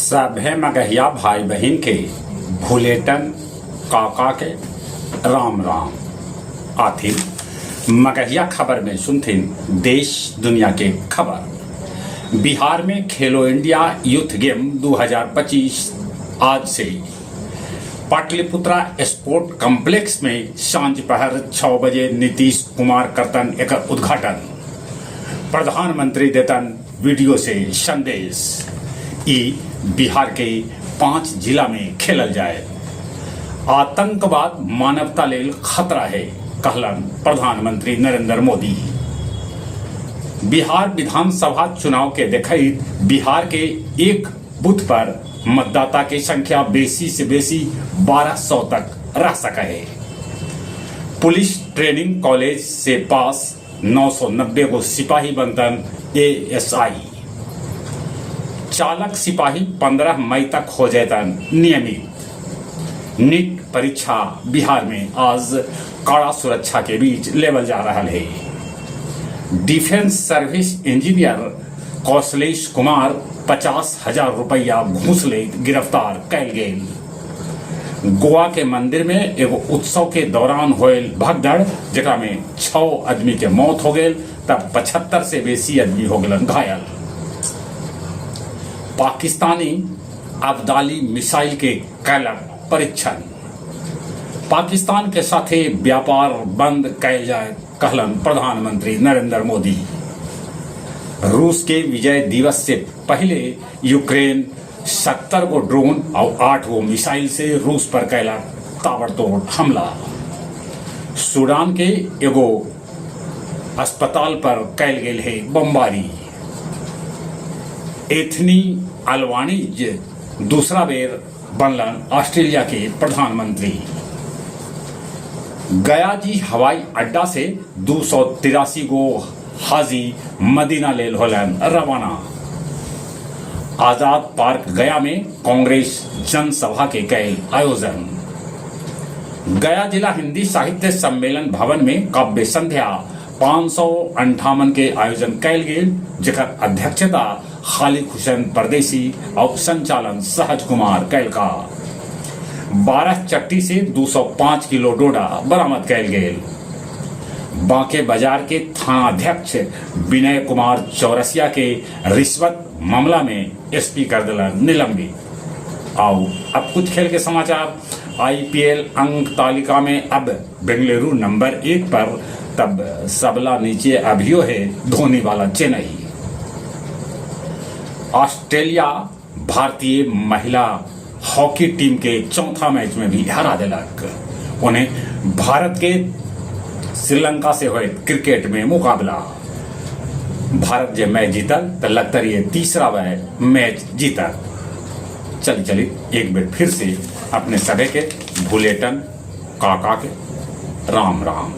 सभे मगहिया भाई बहिन के भुलेटन काका के राम राम। आथिन मगहिया खबर में सुनथिन देश दुनिया के खबर। बिहार में खेलो इंडिया यूथ गेम 2025 आज से पाटलिपुत्रा स्पोर्ट कॉम्प्लेक्स में सांझ पहर 6 बजे नीतीश कुमार करतन एकर उद्घाटन। प्रधानमंत्री देतन वीडियो से संदेश। ई बिहार के 5 जिला में खेलल जाए। आतंकवाद मानवता लेल खतरा है, कहलन प्रधानमंत्री नरेंद्र मोदी। बिहार विधानसभा चुनाव के देखइत बिहार के एक बूथ पर मतदाता के संख्या बेसी से बेसी 1200 तक रह सके है। पुलिस ट्रेनिंग कॉलेज से पास 990 गो सिपाही बनतन एएसआई। चालक सिपाही 15 मई तक हो जातन नियमित। नीट परीक्षा बिहार में आज कड़ा सुरक्षा के बीच लेवल जा रहा है। Defence service engineer Kaushalesh Kumar 50,000 रुपया घूस ले गिरफ्तार कैल गेल। गोवा के मंदिर में एगो उत्सव के दौरान होयल भगदड़, जेकरा में 6 आदमी के मौत हो गेल तब 75 से बेसी आदमी हो गलन घायल। पाकिस्तानी अब्दाली मिसाइल के कैलक परीक्षण। पाकिस्तान के साथे व्यापार बंद कैल जाए, कहलन प्रधानमंत्री नरेंद्र मोदी। रूस के विजय दिवस से पहले यूक्रेन 70 गो ड्रोन और 8 गो मिसाइल से रूस पर कैला ताबड़तोड़ हमला। सूडान के एगो अस्पताल पर कैल गेल है बमबारी। एथनी अल्बानीज दूसरा बेर बनलन ऑस्ट्रेलिया के प्रधानमंत्री। गया जी हवाई अड्डा से 283 गो हाजी मदीना लेल होलन रवाना। आजाद पार्क गया में कांग्रेस जनसभा के कैल आयोजन। गया जिला हिंदी साहित्य सम्मेलन भवन में काव्य संध्या 558 के आयोजन कैल गेल, जेकर अध्यक्षता खालिद हुसैन परदेसी और संचालन सहज कुमार कैल का। 12 चट्टी से 205 किलो डोडा बरामद कैल गेल। बांके बाजार के थानाध्यक्ष विनय कुमार चौरसिया के रिश्वत मामला में एसपी कर दिलन निलंबित। आओ अब कुछ खेल के समाचार। आईपीएल अंक तालिका में अब बेंगलुरु नंबर 1 पर, तब सबला नीचे अभियो है धोनी वाला चेन्नई। ऑस्ट्रेलिया भारतीय महिला हॉकी टीम के चौथा मैच में भी हरा दिलक। उन्हें भारत के श्रीलंका से हुए क्रिकेट में मुकाबला। भारत जे मैच जीतल तो लगता ये तीसरा मैच जीतल। चली चली एक बार फिर से अपने सभी के भुलेटन काका के राम राम।